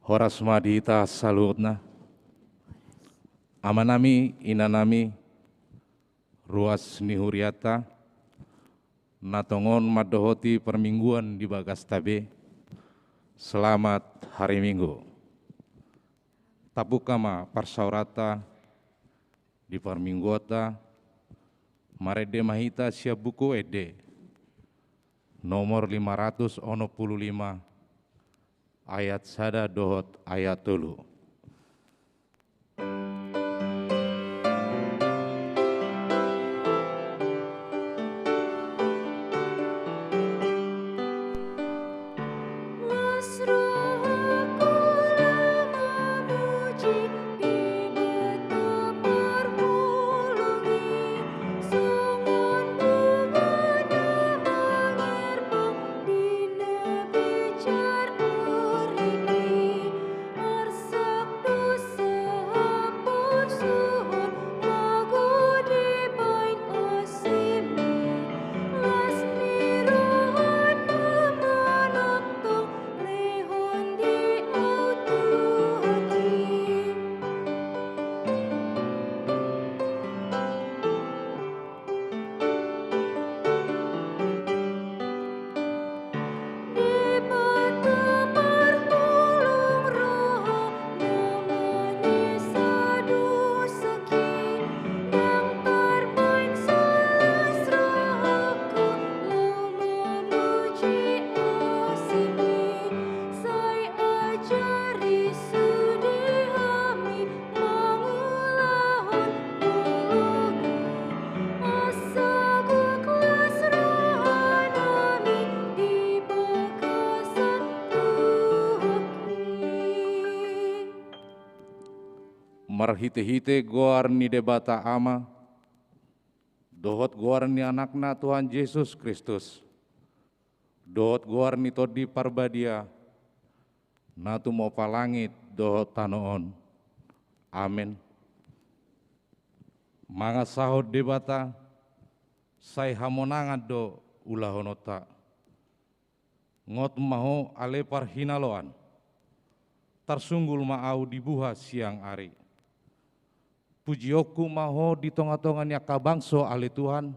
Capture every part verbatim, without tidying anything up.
Horas ma di hita saluhutna. Amanami, inanami, ruas ni hurianta, na tongon mandohoti parmingguan di bagasta be, selamat hari Minggu. Tapungka ma parsaoranta di parmingguanta, marende ma hita sian Buku Ende nomor lima ratus onom pulu lima, ayat sada dohot ayat tolu. Marhitehite goar ni Debata Ama, dohot goar ni Anakna Tuhan Jesus Kristus, dohot goar ni Tondi Parbadia, na tumompa langit dohot tano on. Amen. Mangasahon Debata, sai hamonangan do ulahononta. Ngot ma ho ale parhinaloan. Tarsunggul ma ahu di buha siang ari. Pujionku ma ho di tongatonga ni angka bangso ale Tuhan.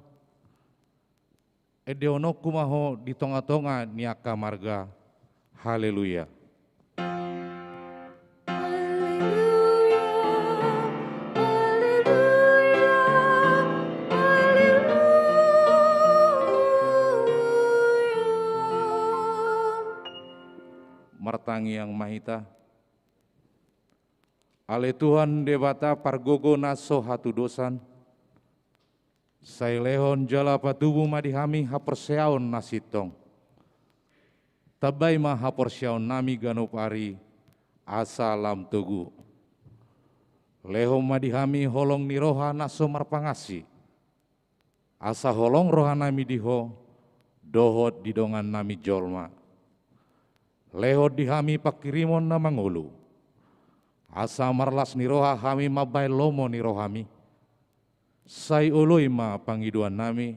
Endehononku ma ho di tongatonga ni angka marga. Haleluya. Haleluya, haleluya, haleluya. Martangiang ma hita. Ale Tuhan Debata pargogo na so hatudosan, sai lehon jala patubu ma di hami haporseaon na sintong. Tambai ma haporseaonnami ganup ari, asa lam togu. Lehon ma di hami holong ni roha na so marpangansi, asa holong rohanami di Ho, dohot di dongannami jolma. Lehon di hami pangkirimon na mangolu, asa marlas ni roha hami mambahen lomo ni rohami. Sai oloi ma pangidoannami,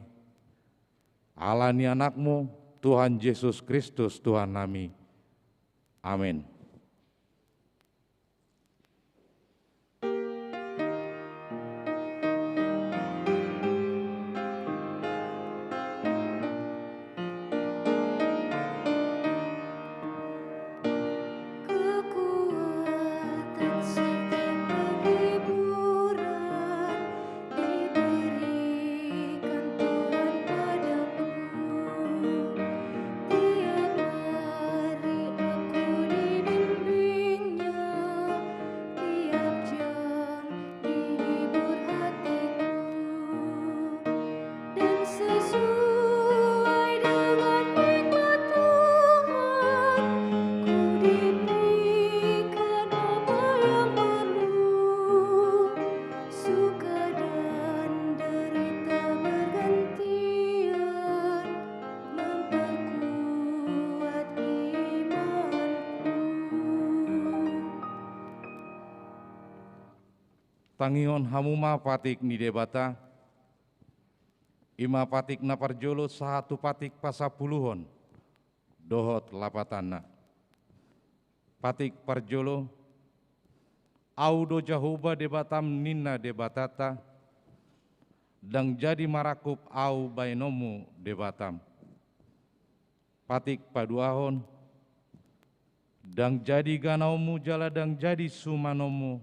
ala ni Anakmu, Tuhan Jesus Kristus, Tuhannami. Amen. Kekuatan serta penghiburan diberikan Tuhan padaku. Tiap hari aku dibimbing-Nya, tiap jam dihibur hatiku. Dan sesuai dengan nikmat Tuhan, ku diberikan apa yang perlu. Suka dan derita bergantian memperkuat imanku. Tangihon hamu ma patik ni Debata, i ma patik na parjolo sahat tu patik pasampuluhon dohot lapatanna. Patik parjolo. Ahu do Jahowa Debatam ninna Debatanta, ndang jadi marangkup ahu baenonmu Debatam. Patik paduahon. Ndang jadi ganaonmu jala ndang jadi sumanonmu,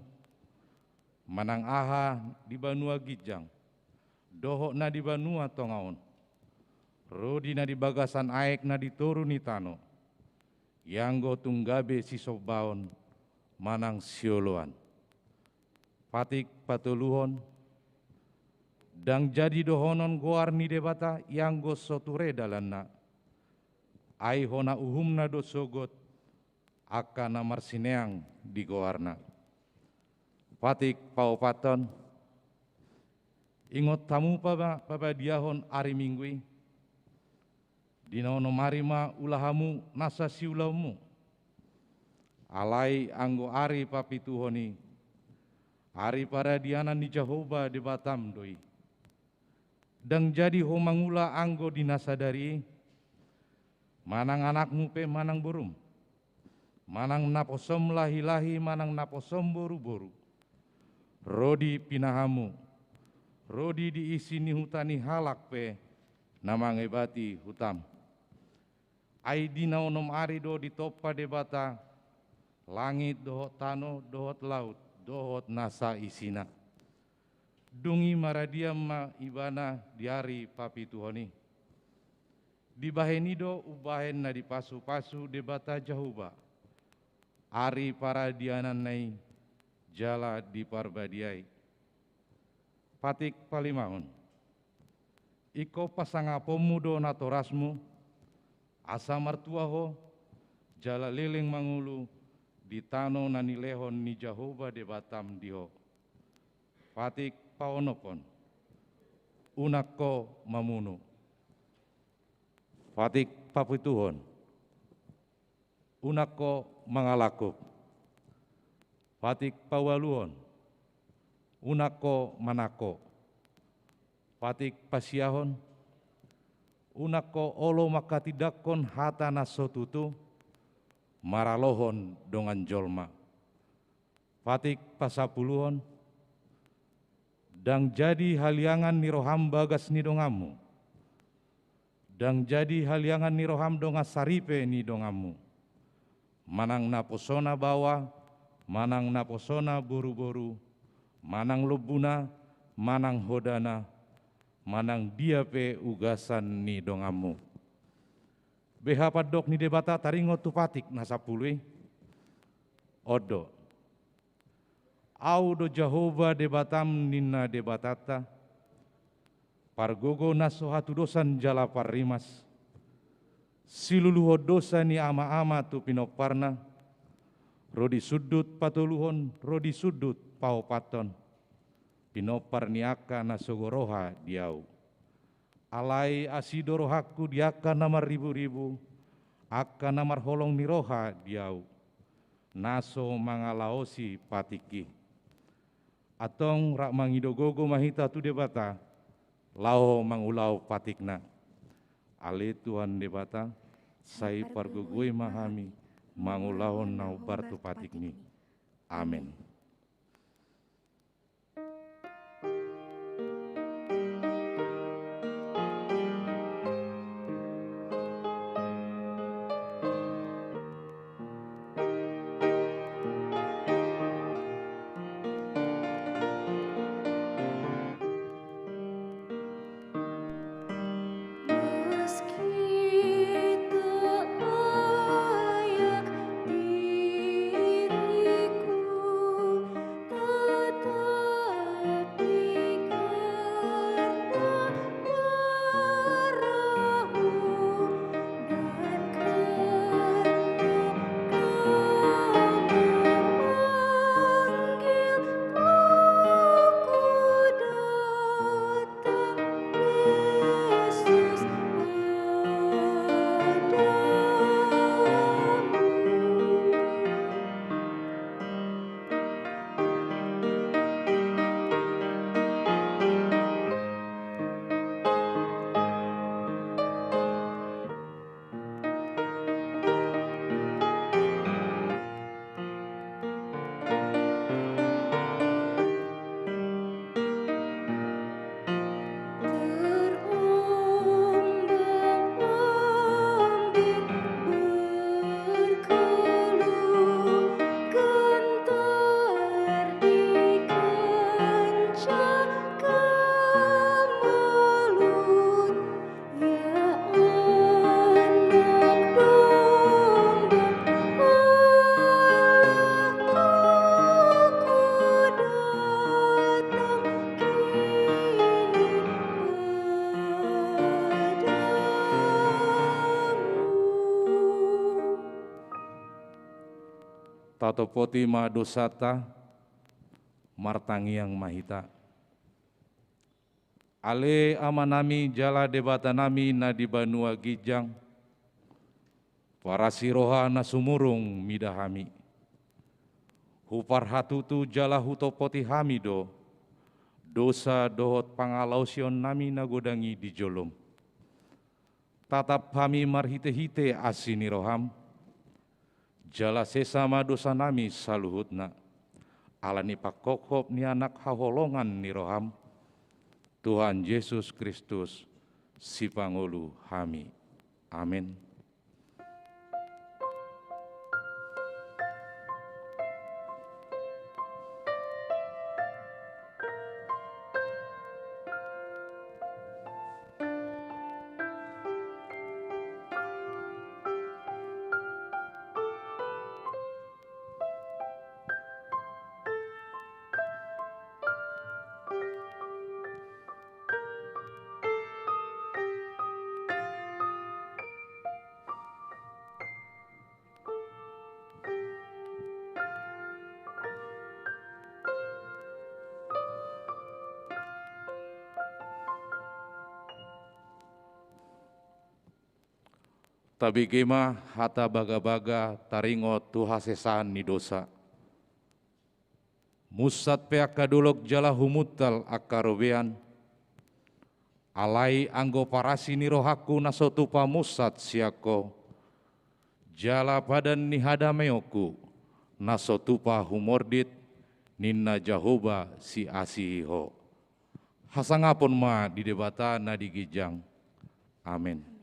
manang aha di banua ginjang dohot na di banua tonga on, ro di na di bagasan aek na di toru ni tano, ianggo tung gabe sisombaon manang sioloan. Patik patoluhon. Ndang jadi dohonon goar ni Debata ianggo so ture dalanna, ai hona uhumna do sogot angka na marsineang di goarna. Patik paopathon. Ingot hamu paba-, pabadiahon ari Minggu i. Di na onom ari ma ula hamu nasa siulaonmu. Alai anggo ari papituhon i, ari paradianan ni Jahowa Debatam do i. Ndang jadi ho mangula anggo di na sadari i, manang anakmu pe manang borum, manang naposom lahi-lahi manang naposom boru-boru, ro di pinahanmu, ro di diisi ni huta ni halak pe na mangebati hutam. Ai di na onom ari do ditompa Debata langit dohot tano dohot laut dohot nasa isina. Dung i maradian ma ibana di ari papituhon i. Dibahen i do umbahen na dipasu-pasu Debata Jahowa ari paradiananna i jala diparbadiai. Patik palimahon. Ingkon pasangaponmu do natorasmu, asa martua ho, jala leleng mangolu di tano na nilehon ni Jahowa Debatam di ho. Patik paonomhon. Unang ho mamunu. Patik papituhon. Unang ho mangalangkup. Patik paualuhon. Unang ho manangko. Patik pasiahon. Unang ho olo manghatindanghon hata na so tutu, maralohon dongan jolma. Patik pasampuluhon. Ndang jadi haliangan ni roham bagas ni donganmu. Ndang jadi haliangan ni roham dongan saripe ni donganmu. Manang naposona baoa, manang naposona boruboru, manang lombuna, manang hodana, manang dia pe ugasan ni donganmu. Beha pandok ni Debata taringot tu patik na sampulu i. On do. Ahu do Jahowa Debatam ninna Debatanta, pargogo na so hatudosan jala parrimas, siluluhon dosa ni amaama tu pinomparna, ro di sundut patoluhon ro di sundut paopathon, pinompar ni angka na sogo roha di ahu. Alai asi do rohangku di angka na marriburibu, angka na marholong ni roha di ahu, na so mangalaosi patik i. Antong rap mangido gogo ma hita tu Debata, laho mangulahon patikna. Ale Tuhan Debata, sai pargogoi ma hami mangulahon na hombar tu patikmi. Amen. Tatopoti ma dosanta, martangiang ma hita. Ale Amanami jala Debatanami na di banua ginjang, parasi roha na sumurung mida hami. Huparhatutu jala hutopoti hami do dosa dohot pangalaosionnami na godang i di jolom. Tatap hami marhitehite asi ni roham, jala sesa ma dosanami saluhutna, ala ni panghophop ni Anak haholongan ni roham, Tuhan Jesus Kristus, Sipangolu hami. Amen. Tabege ma hata bagabaga taringot tu hasesaan ni dosa. Munsat pe angka dolok jala humuntal angka robean, alai anggo parasi ni rohangku na so tupa munsat sian Ho, jala padan ni hadameonku na so tupa humordit, ninna Jahowa siasihi Ho. Hasangapon ma di Debata na di ginjang. Amen.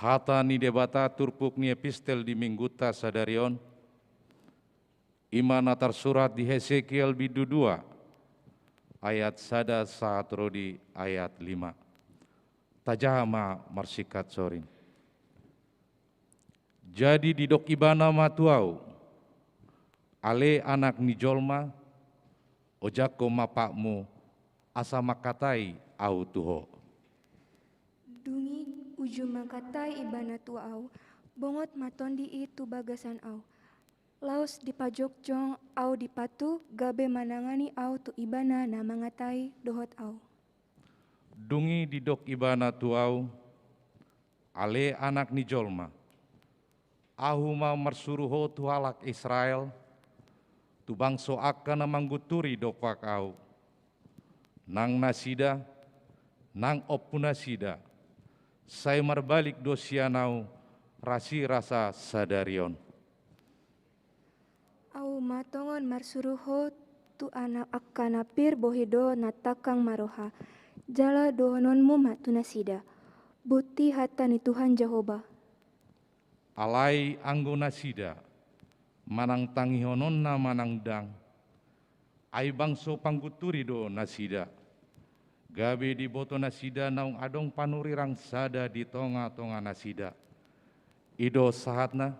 Hata ni Debata turpuk ni epistel di Minggunta sadari on, i ma na tarsurat di Hesekiel bindu dua, ayat sada sahat ro di ayat lima. Tajaha ma marsingkat soring. Jadi didok Ibana ma tu ahu: Ale anak ni jolma, ojakhon ma patmu, asa mangkatai Ahu tu ho. Dung i uju mangkatai Ibana tu ahu, bongot ma tondi i tu bagasan ahu. Laos dipajongjong ahu di patu, gabe manangani ahu tu Ibana na mangatai dohot ahu. Dung i didok Ibana tu ahu: Ale anak ni jolma, Ahu ma marsuru ho tu halak Israel, tu bangso angka na manggunturi dompak Ahu. Nang nasida, nang ompunasida, sai marbalik do sian Ahu rasirasa sadari on. Ahu ma tongon marsuru ho tu anak angka na pir, bohi do na tangkang marroha. Jala dohononmu ma tu nasida: Botima hata ni Tuhan Jahowa. Alai anggo nasida, manang tangihononna manang ndang, ai bangso panggunturi do nasida, gabe diboto nasida naung adong panurirang sada di tongatonganasida. I do sahatna.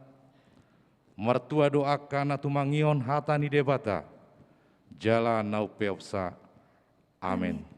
Martua do angka na tumangihon hata ni Debata jala na umpeopsa. Amen. Amen.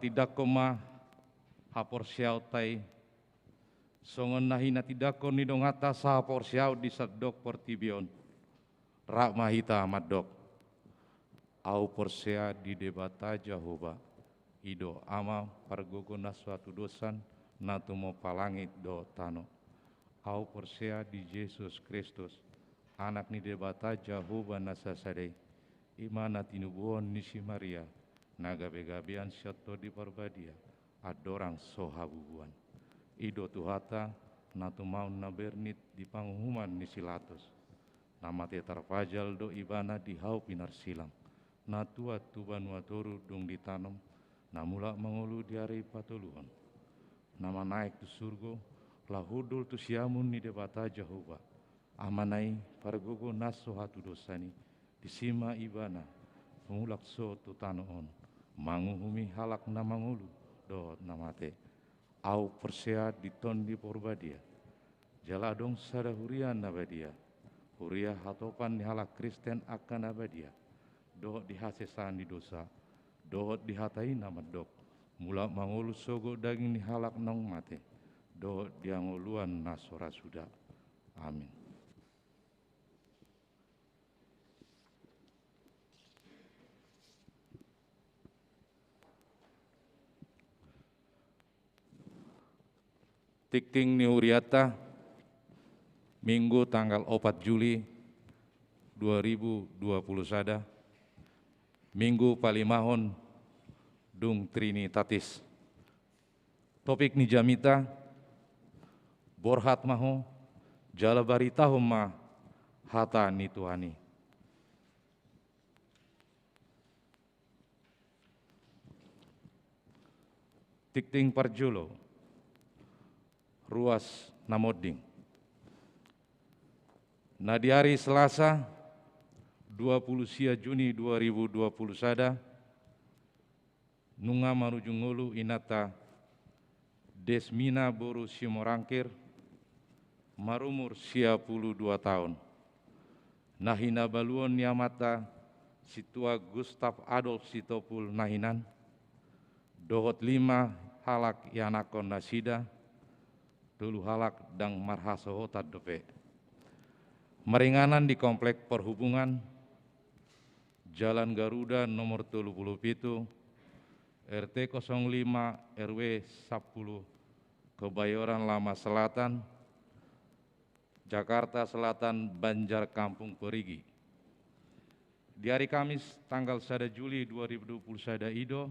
Tindangkon ma haporseaonta i, songon na hinatindangkon ni donganta sahaporseaon di sandok portibi on. Rap ma hita mandok: Ahu porsea di Debata Jahowa, i do Ama pargogo na so hatudosan, na tumompa langit dohot tano. Ahu porsea di Jesus Kristus, Anak ni Debata Jahowa na sasada i, i ma na tinubuhon ni si Maria, na gabegabean sian Tondi Parbadia, andorang so habubuhan. I do Tuhanta, na tumaon na bernit di panguhuman ni si Latus. Na mate tarpajal do Ibana di hau pinarsilang. Na tuat tu banua toru dung ditanom, na mulak mangolu di ari patoluhon. Na manaek tu surgo, laho hundul tu siamun ni Debata Jahowa, Amana i pargogo na so hatudosan i, disi ma Ibana mulak so tu tano on, manguhumi halak na mangolu dohot na mate. Ahu porsea di Tondi Parbadia, jala adong sada huria na badia, huria hatopan ni halak Kristen angka na badia, dohot di hasesaan ni dosa, dohot di hata i na mandok: Mulak mangolu sogot daging ni halak naung mate, dohot di hangoluan na so ra suda. Amin. Tingting ni hurianta, Minggu tanggal opat Juli dua ribu dua puluh sada, Minggu palimahon dung Trinitatis. Topik ni jamita: Borhat ma ho, jala baritahon ma hata ni Tuhan i. Tingting parjolo, ruas na monding. Na di ari Selasa, dua puluh sia Juni dua ribu dua puluh sada, nunga marujung ngolu inanta Desmina boru Simorangkir, marumur sia pulu dua taon. Na hinabaluon ni amanta Sintua Gustav Adolf Sitompul na hinan, dohot lima halak ianakhon nasida, tolu halak ndang marhasohotan dope. Maringanan di Komplek Perhubungan, Jalan Garuda nomor tolu pulu pitu, R T kosong lima, R W sampulu, Kebayoran Lama Selatan, Jakarta Selatan, Banjar Kampung Perigi. Di ari Kamis tanggal sada Juli dua ribu dua puluh sada i do,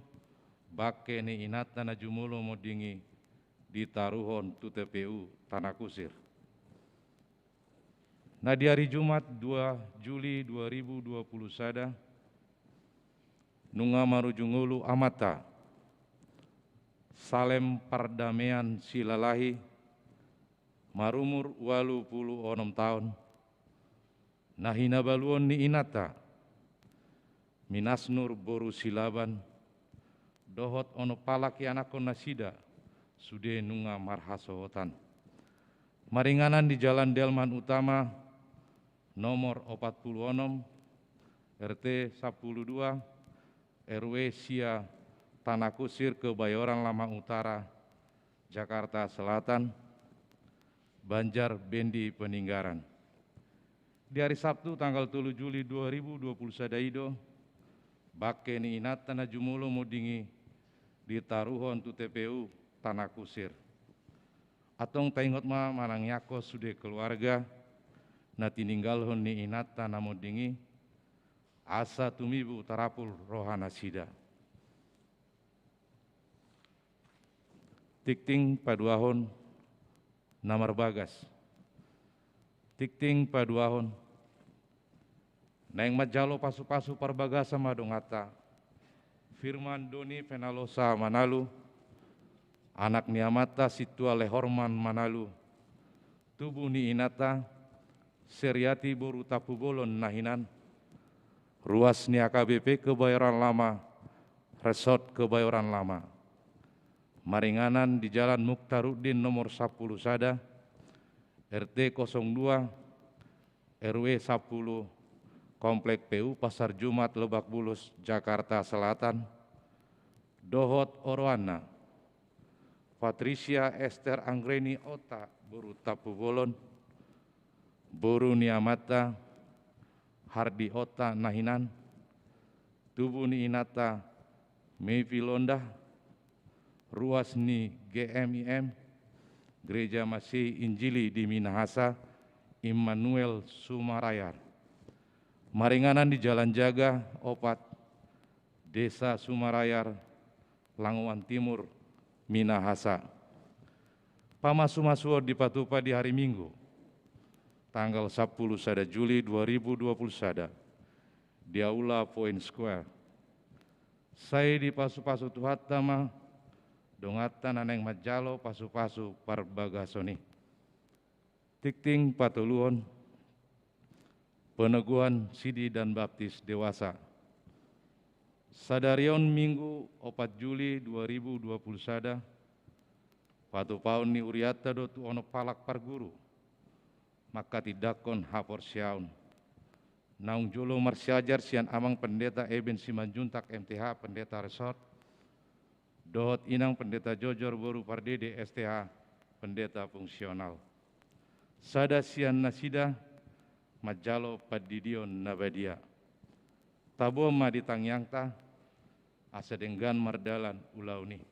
bangke ni inanta na jumolo monding i ditaruhon tu T P U Tanah Kusir. Na di ari Jumat dua Juli dua ribu dua puluh sada, nunga marujung ngolu amanta Salem Pardamean Silalahi, marumur ualu pulu onom taon. Na hinabaluon ni inanta Minasnur boru Silaban, dohot onom halak ianakhon nasida, sude nunga marhasohotan. Maringanan di Jalan Delman Utama, nomor opat pulu onom, R T sampulu dua, R W sia, Tanah Kusir, Kebayoran Lama Utara, Jakarta Selatan, Banjar Bendi Peninggaran. Di ari Sabtu tanggal tolu Juli dua ribu dua puluh sada i do, bangke ni inanta na jumolo monding i ditaruhon tu T P U Tanah Kusir. Antong taingot ma manangiangkon sude keluarga na tininggalhon ni inanta na monding i, asa tumibu tarapul roha nasida. Tingting paduahon na marbagas. Tingting paduahon. Naeng manjalo pasupasu parbagasan ma donganta Firman Doni Penalosa Manalu, anak ni amanta Sintua Lehorman Manalu, tubu ni inanta Seriati boru Tampubolon na hinan, ruas ni H K B P Kebayoran Lama, Resort Kebayoran Lama. Maringanan di Jalan Mukhtaruddin nomor sampulu sada, R T kosong dua, R W sampulu, Komplek P U Pasar Jumat Lebak Bulus, Jakarta Selatan. dohot oroanna, Patricia Ester Anggreni Ota boru Tampubolon, boru ni amanta Hardi Ota na hinan, tubu ni inanta Mevi Londa, ruas ni G M I M, Gereja Masehi Injili di Minahasa, Immanuel Sumarayar. Maringanan di Jalan Jaga opat, Desa Sumarayar, Langowan Timur, Minahasa. Pamasumasuon dipatupa di hari Minggu, tanggal sampulu sada Juli dua ribu dua puluh sada, di Aula Point Square. Sai dipasupasu Tuhanta ma donganta na naeng manjalo pasupasu parbagason i. Tingting patoluhon, peneguhan sidi dan baptis dewasa. Sadari on Minggu opat Juli dua ribu dua puluh sada, patupaon ni hurianta do tu onom halak parguru manghatindanghon haporseaon. Naung jolo marsiajar sian Amang Pendeta Eben Simanjuntak M T H, Pendeta Resort, dohot Inang Pendeta Jojor boru Pardede S T H, Pendeta Fungsional. Sada sian nasida manjalo pandidion na badia. Taboan ma di tangiangta, asa denggan mardalan ulaon i.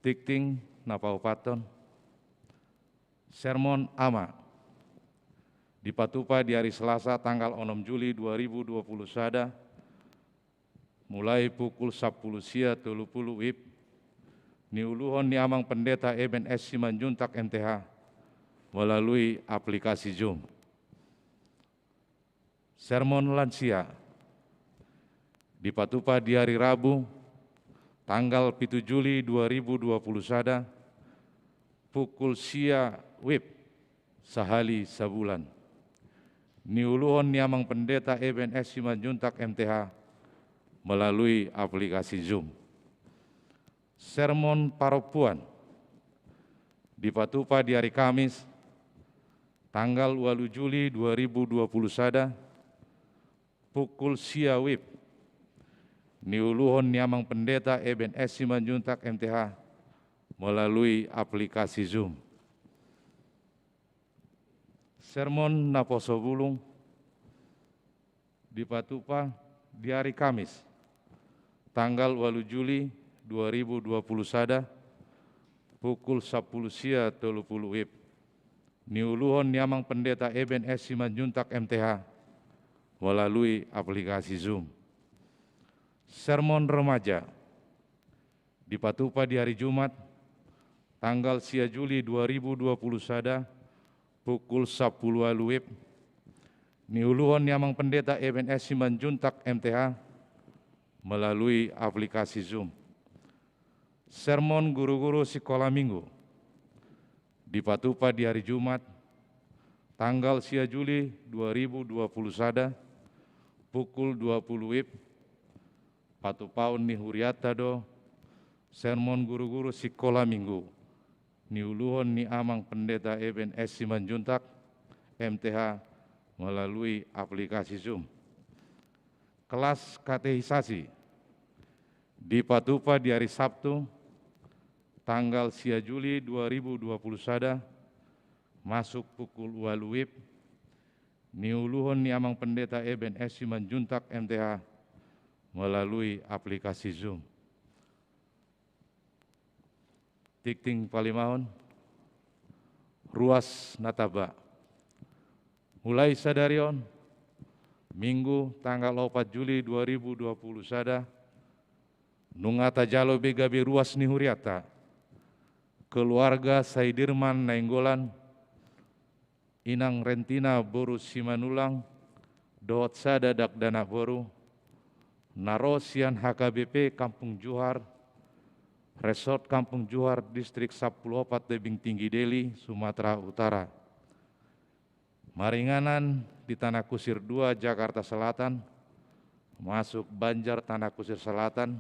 Tingting na paopathon, sermon Ama. Dipatupa di ari Selasa tanggal onom Juli dua ribu dua puluh sada, mulai pukul sampulu sia tolu pulu WIB, niuluhon ni Amang Pendeta Eben S Simanjuntak M T H, melalui aplikasi Zoom. Sermon lansia, dipatupa di ari Rabu, tanggal pitu Juli dua ribu dua puluh sada, pukul sia WIB, sahali sabulan. Niuluhon ni Amang Pendeta Eben S Simanjuntak M T H, melalui aplikasi Zoom. Sermon parompuan, dipatupa di ari Kamis, tanggal ualu Juli dua ribu dua puluh sada, pukul sia WIB, niuluhon ni Amang Pendeta Eben S Simanjuntak M T H, melalui aplikasi Zoom. Sermon naposo bulung, dipatupa di ari Kamis, tanggal ualu Juli dua ribu dua puluh sada, pukul sampulu sia tolu pulu WIB, niuluhon ni Amang Pendeta Eben S Simanjuntak M T H, melalui aplikasi Zoom. Sermon remaja, dipatupa di ari Jumat, tanggal sia Juli dua ribu dua puluh sada, pukul sampulu ualu WIB, niuluhon ni Amang Pendeta Eben S Simanjuntak M T H, melalui aplikasi Zoom. Sermon guru-guru sikola Minggu, dipatupa di ari Jumat, tanggal sia Juli dua ribu dua puluh sada, pukul dua pulu WIB, patupaon ni hurianta do sermon guru-guru sikola Minggu, niuluhon ni Amang Pendeta Eben S Simanjuntak, M T H, melalui aplikasi Zoom. Kelas katekisasi, dipatupa di ari Sabtu, tanggal sia Juli dua ribu dua puluh sada, masuk pukul ualu WIB, niuluhon ni Amang Pendeta Eben S Simanjuntak M T H, melalui aplikasi Zoom. Tingting palimahon, ruas na tamba. Mulai sadari on, Minggu tanggal opat Juli dua ribu dua puluh sada, nunga tajalo be gabe ruas ni hurianta, keluarga Saidirman Nainggolan, Inang Rentina boru Simanullang, dohot sada dakdanak boru, na ro sian H K B P Kampung Johar, Resort Kampung Johar, Distrik Sampulu Opat, Tebing Tinggi, Deli, Sumatera Utara. Maringanan di Tanah Kusir dua, Jakarta Selatan, masuk Banjar Tanah Kusir Selatan,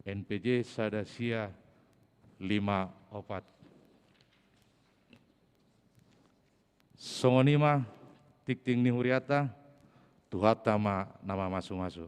N P J sada sia lima opat. Songon i ma tingting ni hurianta, Tuhanta ma na mamasumasu.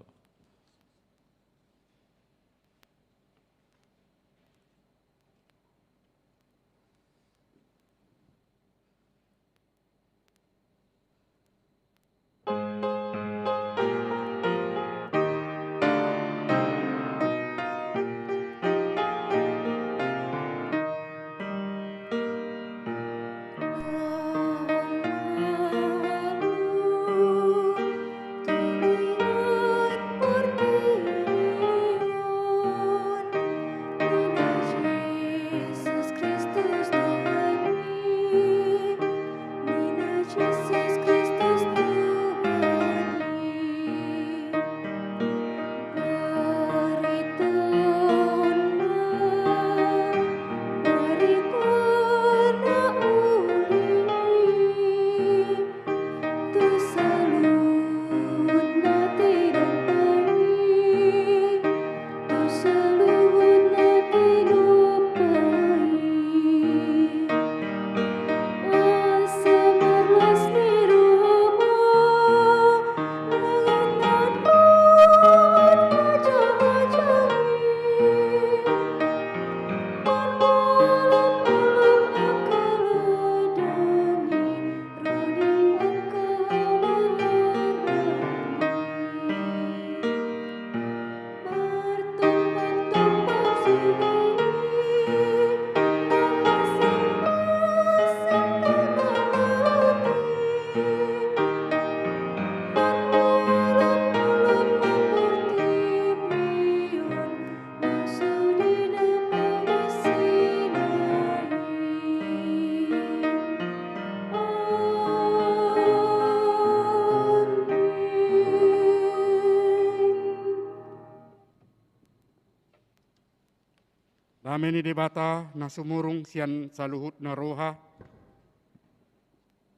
Dame ni Debata na sumurung sian saluhutna roha,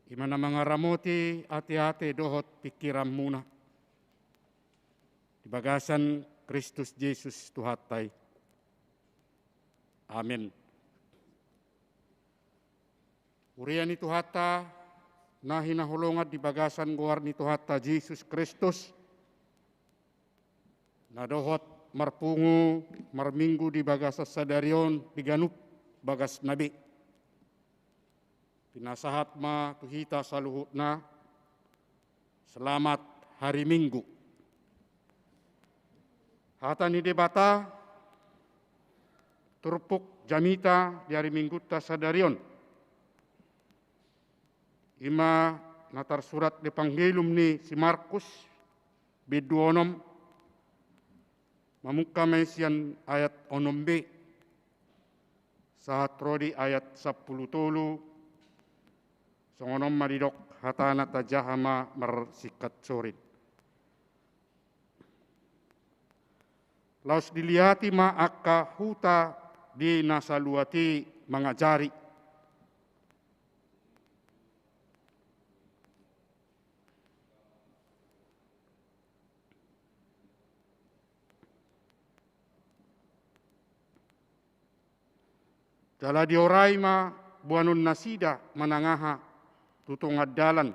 i ma na mangaramoti ateate dohot pingkiranmuna di bagasan Kristus Jesus Tuhanta i. Amen. Huria ni Tuhanta na hinaholongan di bagasan goar ni Tuhanta Jesus Kristus, na dohot marpungu marminggu di bagasan sadari on di ganup bagasna be. Pinasahat ma tu hita saluhutna, selamat hari Minggu. Hata ni Debata, turpuk jamita di ari Minggunta sadari on, i ma na tarsurat di Evangelium ni si Markus, bindu onom, mamungka ma i sian ayat onom be sahat ro di ayat sampulu tolu. Songon on ma didok hatana, tajaha ma marsingkat sorin. Laos diliati ma angka huta di na saluat i mangajari. Jala diorai ma boanonnasida manang aha tu tonga dalan,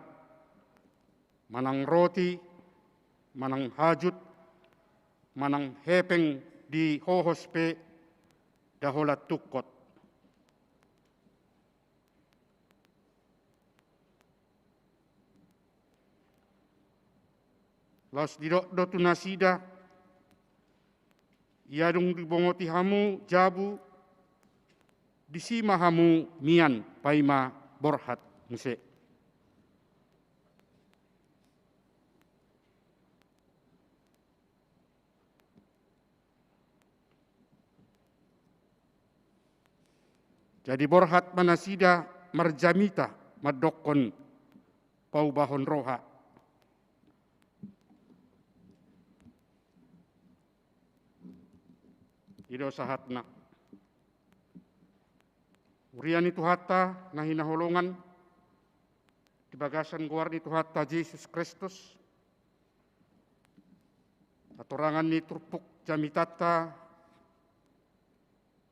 manang roti, manang hajut, manang hepeng di hohos pe, nda holan tungkot. Laos didok do tu nasida, ia dung dibongoti hamu jabu, disi ma hamu mian paima borhat muse. Jadi borhat ma nasida marjamita mandokkon paubahon roha. I do sahatna. Huria ni Tuhanta na hinaholongan, di bagasan goar ni Tuhanta Jesus Kristus, hatorangan ni turpuk jamitanta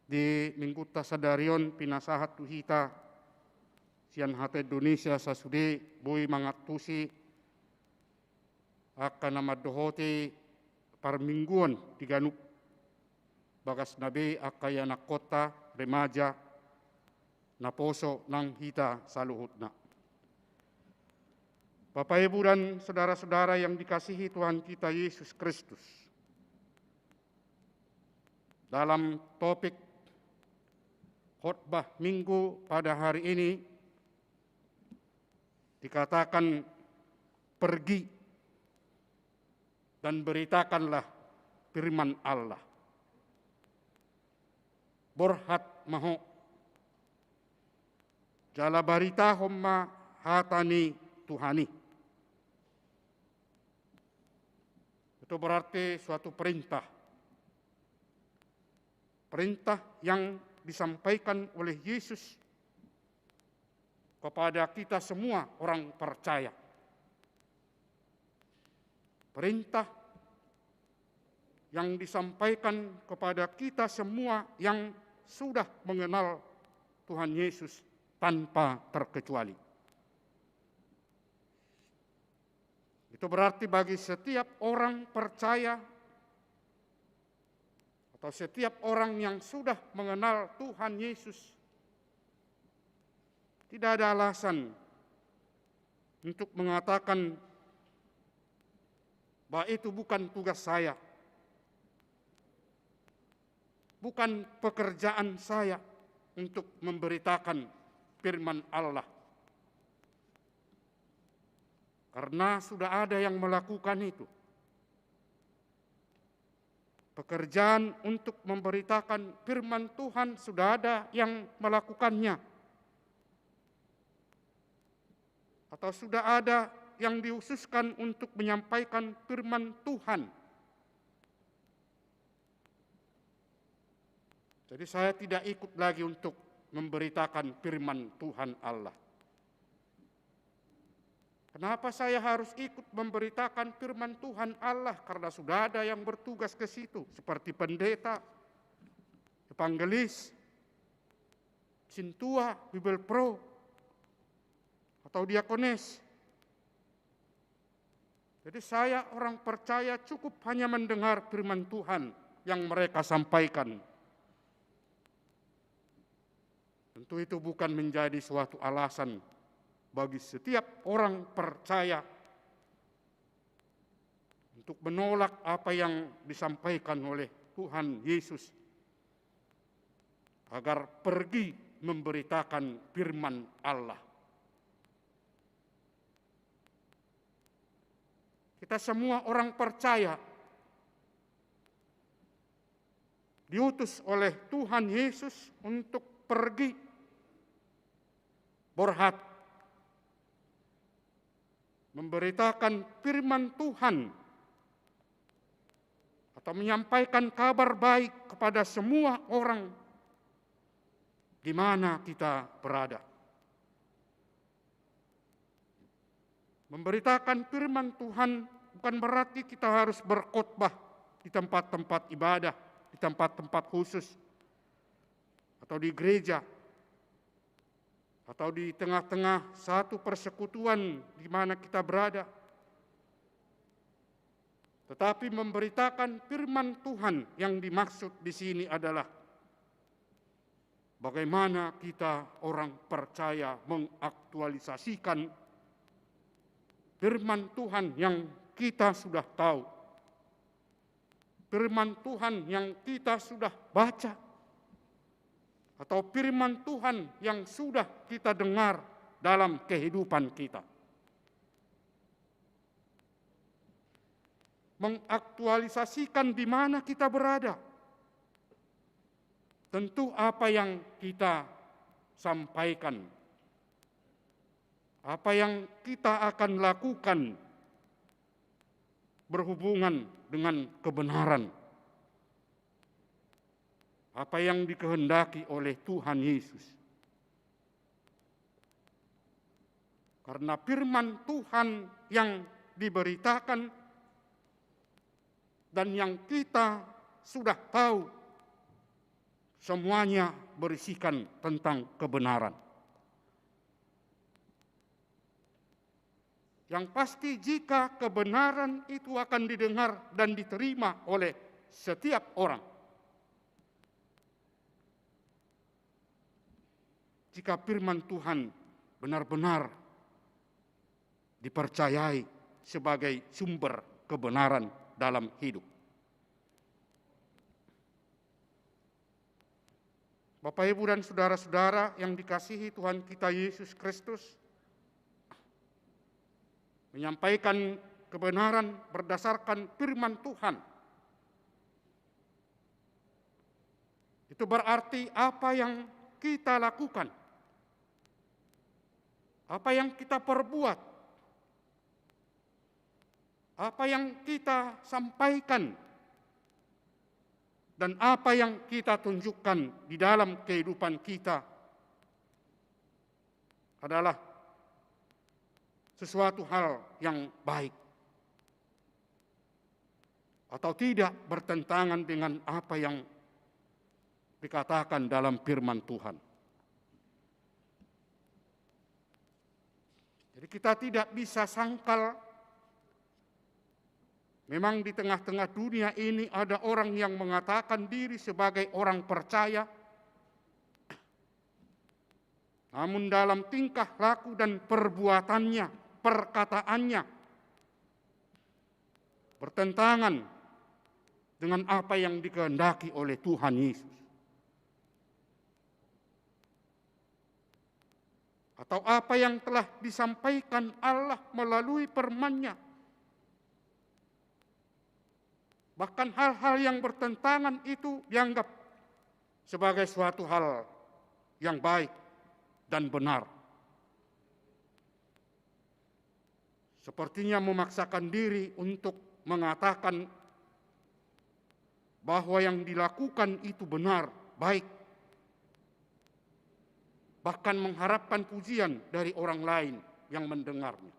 di Minggunta sadari on pinasahat tu hita sian hata Indonesia sasude boi mangantusi angka na mandohoti parmingguon di ganup bagasna be, angka ianakhonta, remaja, naposo nang hita saluhutna. Bapak, Ibu, dan saudara-saudara yang dikasihi Tuhan kita Yesus Kristus, dalam topik khotbah Minggu pada hari ini dikatakan, "Pergi dan beritakanlah firman Allah." Borhat ma ho, jala baritahon ma hata ni Tuhan i. Itu berarti suatu perintah. Perintah yang disampaikan oleh Yesus kepada kita semua orang percaya. Perintah yang disampaikan kepada kita semua yang sudah mengenal Tuhan Yesus tanpa terkecuali. Itu berarti bagi setiap orang percaya atau setiap orang yang sudah mengenal Tuhan Yesus, tidak ada alasan untuk mengatakan bahwa itu bukan tugas saya, bukan pekerjaan saya untuk memberitakan firman Allah. Karena sudah ada yang melakukan itu. Pekerjaan untuk memberitakan firman Tuhan sudah ada yang melakukannya. Atau sudah ada yang dihususkan untuk menyampaikan firman Tuhan. Jadi saya tidak ikut lagi untuk memberitakan firman Tuhan Allah. Kenapa saya harus ikut memberitakan firman Tuhan Allah? Karena sudah ada yang bertugas ke situ, seperti pendeta, evangelis, sintua, bibelvrouw, atau diakones. Jadi saya orang percaya cukup hanya mendengar firman Tuhan yang mereka sampaikan. Tentu itu bukan menjadi suatu alasan bagi setiap orang percaya untuk menolak apa yang disampaikan oleh Tuhan Yesus, agar pergi memberitakan firman Allah. Kita semua orang percaya diutus oleh Tuhan Yesus untuk pergi, borhat, memberitakan firman Tuhan atau menyampaikan kabar baik kepada semua orang di mana kita berada. Memberitakan firman Tuhan bukan berarti kita harus berkhotbah di tempat-tempat ibadah, di tempat-tempat khusus, atau di gereja, atau di tengah-tengah satu persekutuan di mana kita berada. Tetapi memberitakan firman Tuhan yang dimaksud di sini adalah bagaimana kita orang percaya mengaktualisasikan firman Tuhan yang kita sudah tahu, firman Tuhan yang kita sudah baca, atau firman Tuhan yang sudah kita dengar dalam kehidupan kita. Mengaktualisasikan di mana kita berada. Tentu apa yang kita sampaikan, apa yang kita akan lakukan berhubungan dengan kebenaran, apa yang dikehendaki oleh Tuhan Yesus. Karena firman Tuhan yang diberitakan dan yang kita sudah tahu, semuanya berisikan tentang kebenaran. Yang pasti, jika kebenaran itu akan didengar dan diterima oleh setiap orang, jika firman Tuhan benar-benar dipercayai sebagai sumber kebenaran dalam hidup. Bapak, Ibu, dan saudara-saudara yang dikasihi Tuhan kita Yesus Kristus, menyampaikan kebenaran berdasarkan firman Tuhan, itu berarti apa yang kita lakukan, apa yang kita perbuat, apa yang kita sampaikan, dan apa yang kita tunjukkan di dalam kehidupan kita adalah sesuatu hal yang baik atau tidak bertentangan dengan apa yang dikatakan dalam firman Tuhan. Jadi, kita tidak bisa sangkal, memang di tengah-tengah dunia ini ada orang yang mengatakan diri sebagai orang percaya, namun dalam tingkah laku dan perbuatannya, perkataannya, bertentangan dengan apa yang dikehendaki oleh Tuhan Yesus, atau apa yang telah disampaikan Allah melalui firman-Nya. Bahkan hal-hal yang bertentangan itu dianggap sebagai suatu hal yang baik dan benar. Sepertinya memaksakan diri untuk mengatakan bahwa yang dilakukan itu benar, baik, bahkan mengharapkan pujian dari orang lain yang mendengarnya.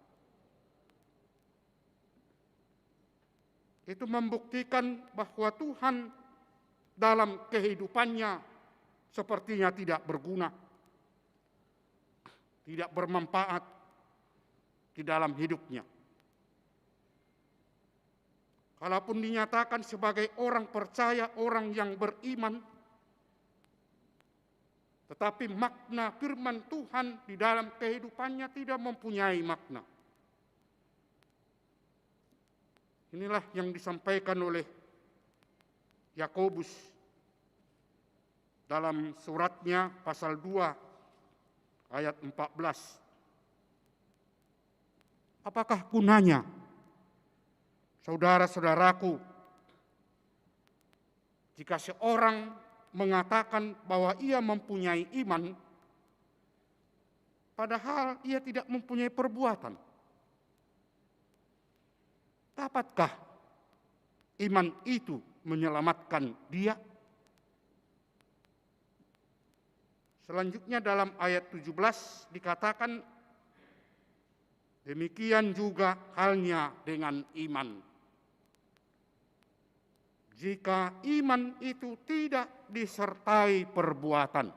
Itu membuktikan bahwa Tuhan dalam kehidupannya sepertinya tidak berguna, tidak bermanfaat di dalam hidupnya. Kalaupun dinyatakan sebagai orang percaya, orang yang beriman, tetapi makna firman Tuhan di dalam kehidupannya tidak mempunyai makna. Inilah yang disampaikan oleh Yakobus dalam suratnya pasal dua ayat empat belas. Apakah gunanya, saudara-saudaraku, jika seorang mengatakan bahwa ia mempunyai iman, padahal ia tidak mempunyai perbuatan? Dapatkah iman itu menyelamatkan dia? Selanjutnya, dalam ayat tujuh belas dikatakan, demikian juga halnya dengan iman. Jika iman itu tidak disertai perbuatan,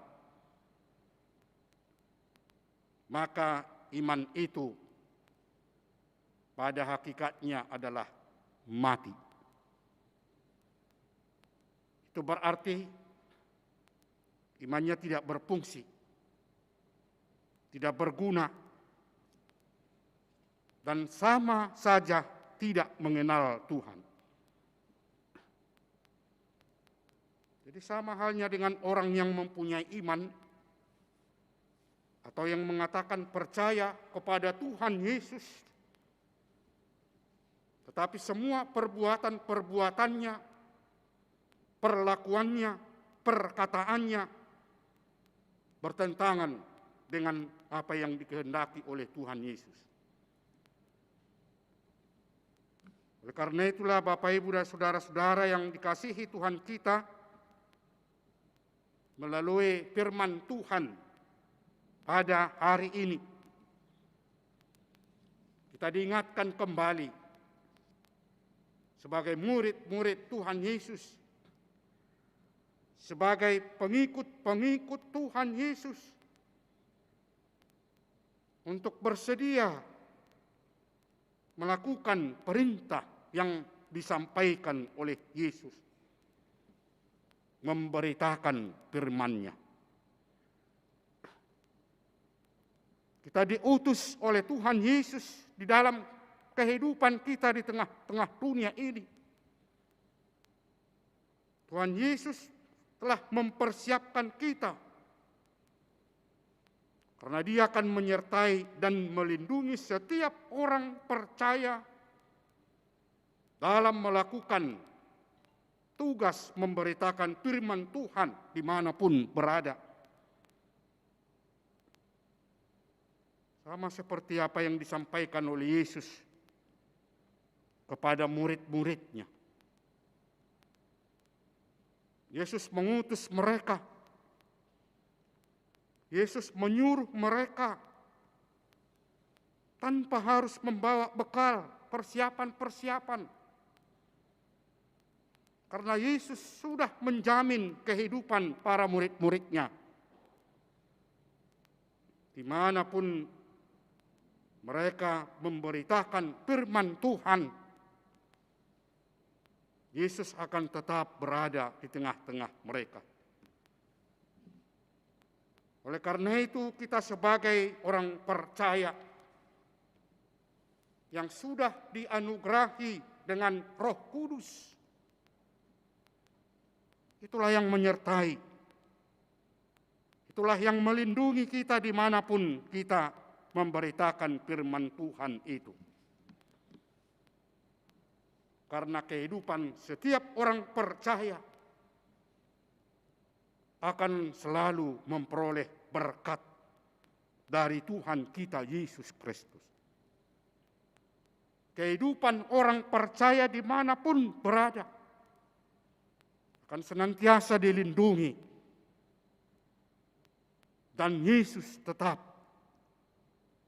maka iman itu pada hakikatnya adalah mati. Itu berarti imannya tidak berfungsi, tidak berguna, dan sama saja tidak mengenal Tuhan. Jadi, sama halnya dengan orang yang mempunyai iman atau yang mengatakan percaya kepada Tuhan Yesus, tetapi semua perbuatan-perbuatannya, perlakuannya, perkataannya bertentangan dengan apa yang dikehendaki oleh Tuhan Yesus. Oleh karena itulah, Bapak, Ibu, dan saudara-saudara yang dikasihi Tuhan kita, melalui firman Tuhan pada hari ini, kita diingatkan kembali sebagai murid-murid Tuhan Yesus, sebagai pengikut-pengikut Tuhan Yesus, untuk bersedia melakukan perintah yang disampaikan oleh Yesus, memberitakan firman-Nya. Kita diutus oleh Tuhan Yesus di dalam kehidupan kita di tengah-tengah dunia ini. Tuhan Yesus telah mempersiapkan kita, karena Dia akan menyertai dan melindungi setiap orang percaya dalam melakukan tugas memberitakan firman Tuhan dimanapun berada. Sama seperti apa yang disampaikan oleh Yesus kepada murid-muridnya. Yesus mengutus mereka. Yesus menyuruh mereka tanpa harus membawa bekal, persiapan-persiapan. Karena Yesus sudah menjamin kehidupan para murid-muridnya. Dimanapun mereka memberitakan firman Tuhan, Yesus akan tetap berada di tengah-tengah mereka. Oleh karena itu, kita sebagai orang percaya yang sudah dianugerahi dengan Roh Kudus, itulah yang menyertai, itulah yang melindungi kita dimanapun kita memberitakan firman Tuhan itu. Karena kehidupan setiap orang percaya akan selalu memperoleh berkat dari Tuhan kita Yesus Kristus. Kehidupan orang percaya dimanapun berada akan senantiasa dilindungi. Dan Yesus tetap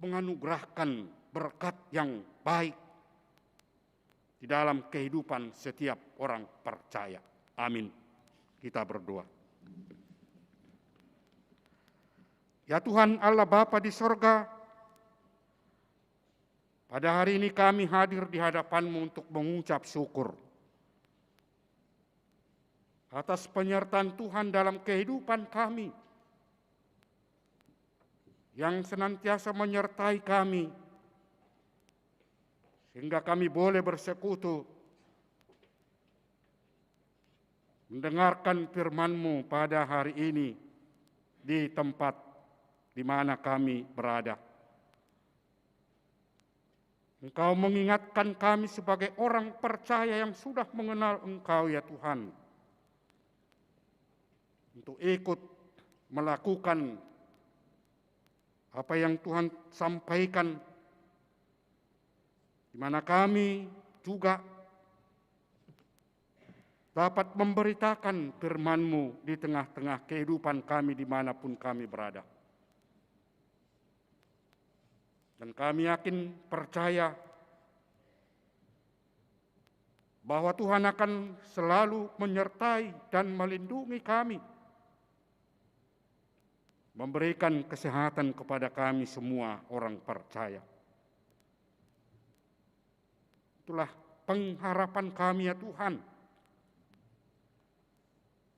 menganugerahkan berkat yang baik di dalam kehidupan setiap orang percaya. Amin. Kita berdoa. Ya Tuhan Allah Bapa di sorga, pada hari ini kami hadir di hadapan-Mu untuk mengucap syukur atas penyertaan Tuhan dalam kehidupan kami, yang senantiasa menyertai kami, sehingga kami boleh bersekutu mendengarkan firman-Mu pada hari ini di tempat di mana kami berada. Engkau mengingatkan kami sebagai orang percaya yang sudah mengenal Engkau, ya Tuhan, untuk ikut melakukan apa yang Tuhan sampaikan, di mana kami juga dapat memberitakan firman-Mu di tengah-tengah kehidupan kami dimanapun kami berada. Dan kami yakin, percaya bahwa Tuhan akan selalu menyertai dan melindungi kami, memberikan kesehatan kepada kami semua orang percaya. Itulah pengharapan kami, ya Tuhan.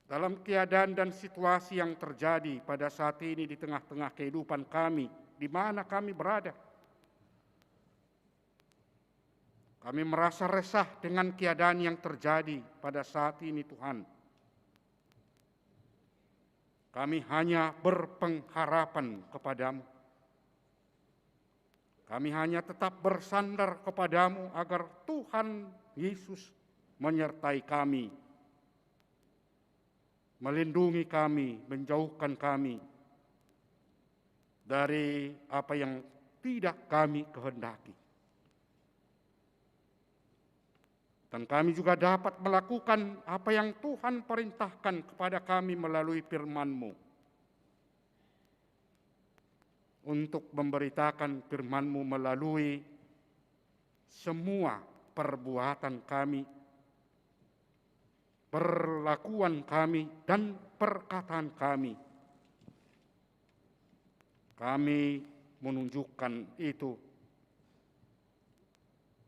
Dalam keadaan dan situasi yang terjadi pada saat ini di tengah-tengah kehidupan kami, di mana kami berada, kami merasa resah dengan keadaan yang terjadi pada saat ini, Tuhan. Kami hanya berpengharapan kepada-Mu. Kami hanya tetap bersandar kepada-Mu agar Tuhan Yesus menyertai kami, melindungi kami, menjauhkan kami dari apa yang tidak kami kehendaki. Dan kami juga dapat melakukan apa yang Tuhan perintahkan kepada kami melalui firman-Mu, untuk memberitakan firman-Mu melalui semua perbuatan kami, perlakuan kami, dan perkataan kami. Kami menunjukkan itu,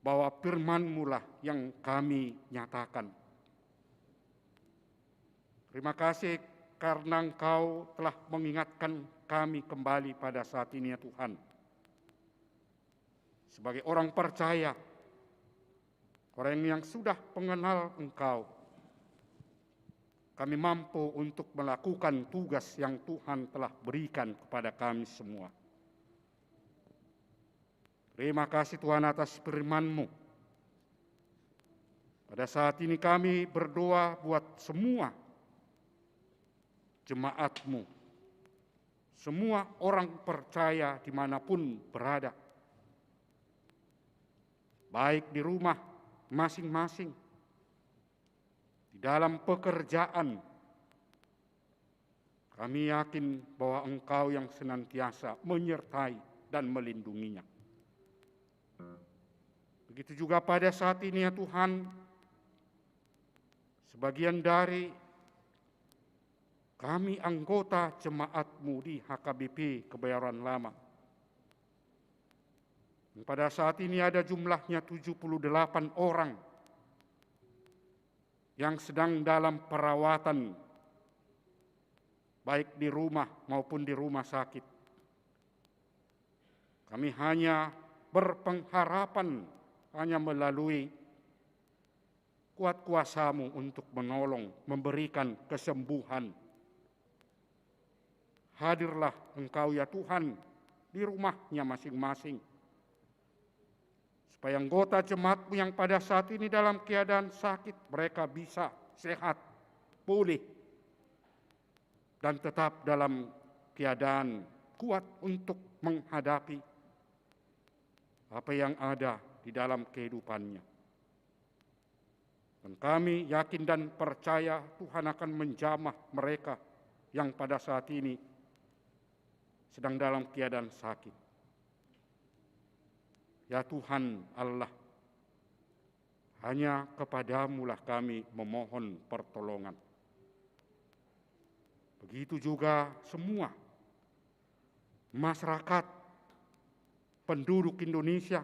bahwa firman-Mu lah yang kami nyatakan. Terima kasih karena Engkau telah mengingatkan kami kembali pada saat ini, ya Tuhan. Sebagai orang percaya, orang yang sudah mengenal Engkau, kami mampu untuk melakukan tugas yang Tuhan telah berikan kepada kami semua. Terima kasih Tuhan atas firman-Mu. Pada saat ini kami berdoa buat semua jemaat-Mu, semua orang percaya dimanapun berada, baik di rumah masing-masing, di dalam pekerjaan, kami yakin bahwa Engkau yang senantiasa menyertai dan melindunginya. Begitu juga pada saat ini, ya Tuhan, sebagian dari kami anggota jemaat-Mu di H K B P Kebayoran Lama, yang pada saat ini ada jumlahnya tujuh puluh delapan orang yang sedang dalam perawatan, baik di rumah maupun di rumah sakit. Kami hanya berpengharapan hanya melalui kuat kuasa-Mu untuk menolong, memberikan kesembuhan. Hadirlah Engkau, ya Tuhan, di rumahnya masing-masing, supaya anggota jemaat-Mu yang pada saat ini dalam keadaan sakit, mereka bisa sehat, pulih, dan tetap dalam keadaan kuat untuk menghadapi apa yang ada di dalam kehidupannya. Dan kami yakin dan percaya Tuhan akan menjamah mereka yang pada saat ini sedang dalam keadaan sakit. Ya Tuhan Allah, hanya kepada-Mulah kami memohon pertolongan. Begitu juga semua masyarakat, penduduk Indonesia.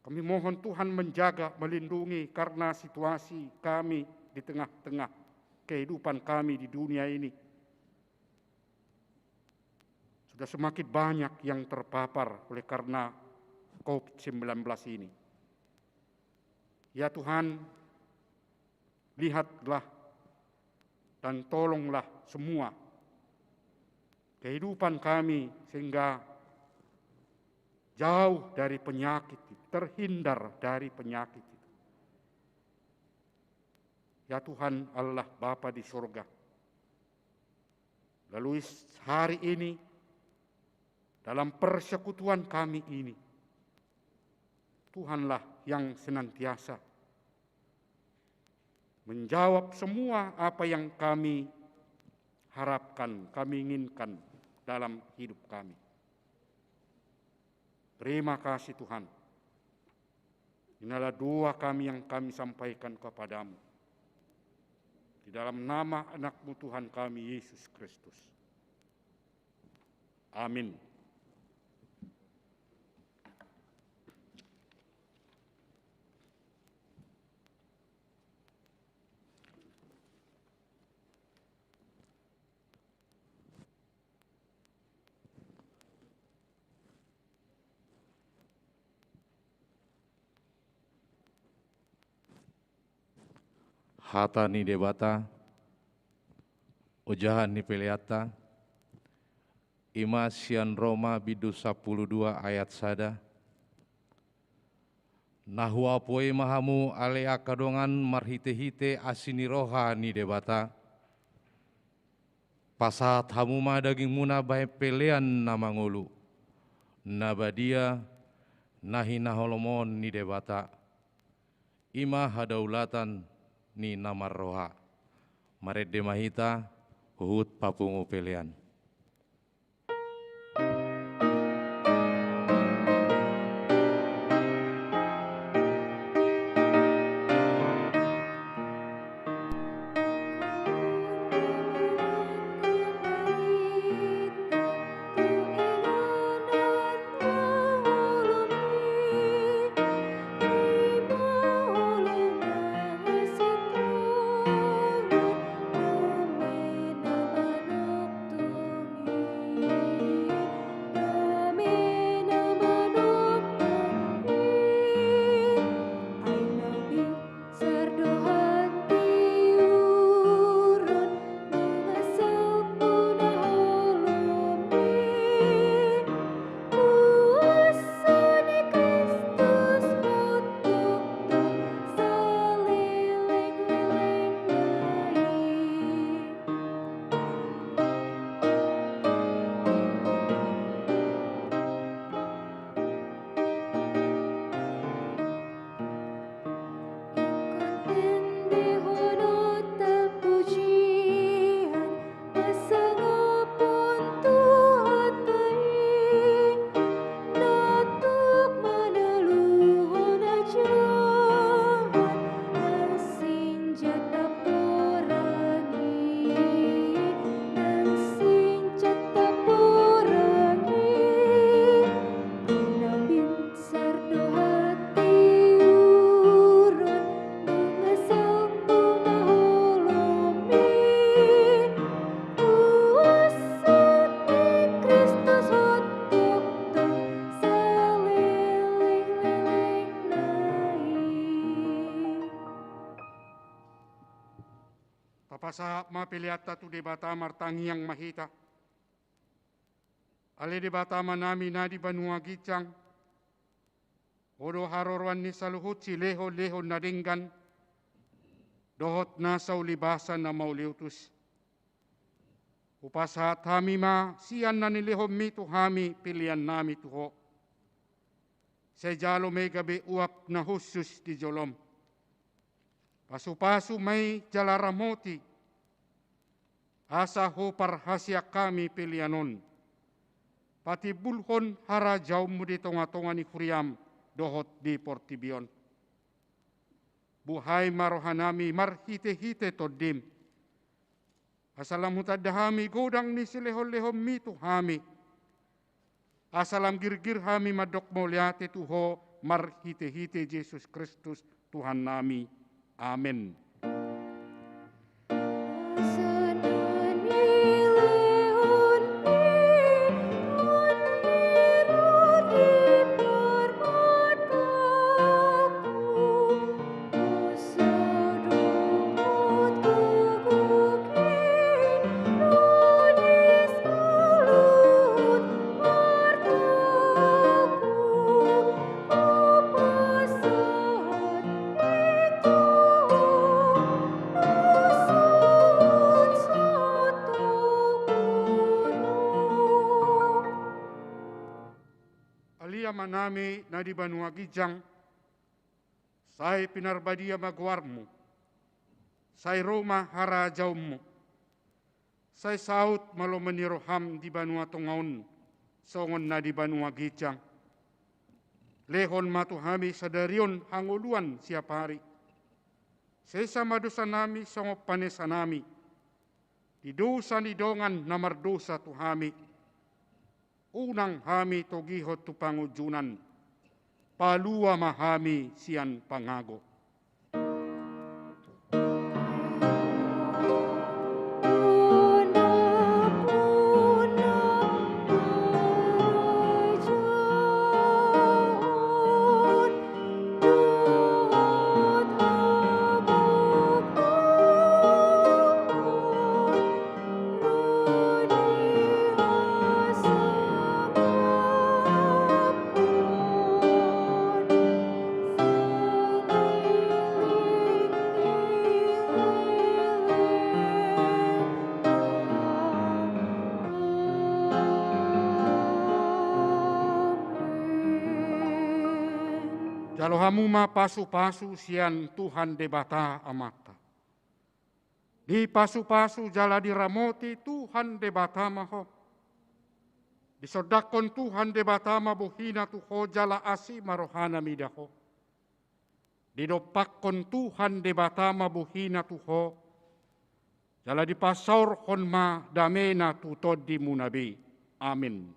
Kami mohon Tuhan menjaga, melindungi, karena situasi kami di tengah-tengah kehidupan kami di dunia ini sudah semakin banyak yang terpapar oleh karena covid sembilan belas ini. Ya Tuhan, lihatlah dan tolonglah semua kehidupan kami sehingga jauh dari penyakit itu, terhindar dari penyakit itu. Ya Tuhan Allah, Bapa di surga, melalui hari ini, dalam persekutuan kami ini, Tuhanlah yang senantiasa menjawab semua apa yang kami harapkan, kami inginkan dalam hidup kami. Terima kasih Tuhan. Inilah doa kami yang kami sampaikan kepada-Mu. Di dalam nama Anak-Mu Tuhan kami, Yesus Kristus. Amin. Hata ni Debata, ojahan ni peleanta, i ma sian Roma bindu sampulu dua ayat sada. Na huapoei ma hamu ale angka dongan marhitehite asi ni roha ni Debata. Pasahat hamu ma dagingmuna bahen pelean na mangolu, na badia, na hinaholomon ni Debata. I ma hadaulatan ni na marroha. Marende ma hita huhut papungu pelean. Pasahat ma peleanta tu Debata, martangiang ma hita. Ale Debata Amanami na di banua ginjang, Ho do haroroan ni saluhut silehonlehon na denggan dohot nasa ulibasa na mauliutus. Hupasahat hami ma sian na nilehonmi tu hami peleannami tu Ho. Sai jalo ma i gabe uap na hushus di jolom. Pasupasu ma i jala ramoti, asa huparhaseang hami pelean on patimbulhon harajaonmu di tongatonga ni huriam dohot di portibi on. Buhai ma rohanami marhitehite Tondim, asa lam hutanda hami godang ni silehonlehonmi tu hami, asa lam girgir hami mandok mauliate tu Ho marhitehite Jesus Kristus Tuhannami. Amen. Ale Amanami na di banua ginjang, sai pinarbadia ma goarmu. Sai ro ma harajaonmu. Sai saut ma lomo ni roham di banua tonga on songon na di banua ginjang. Lehon ma tu hami sadari on hangoluan siapari. Sesa ma dosanami songon panesanami di dosa ni dongan na mardosa tu hami. Unang hami togihon tu pangunjunan. Palua ma hami sian pangago. Jalo hamu ma pasupasu sian Tuhan Debata Amanta. Dipasupasu jala diramoti Tuhan Debata ma ho. Disondangkon Tuhan Debata ma bohina tu ho jala asi ma rohana mida ho. Didompakkon Tuhan Debata ma bohina tu ho, jala dipasaorhon ma damena tu tondimuna be. Amen.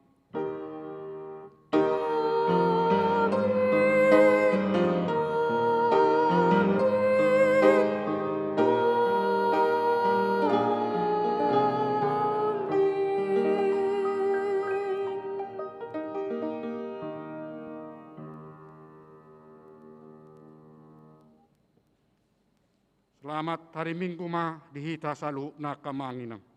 Selamat hari Minggu ma di hita saluhutna, angka amang inang.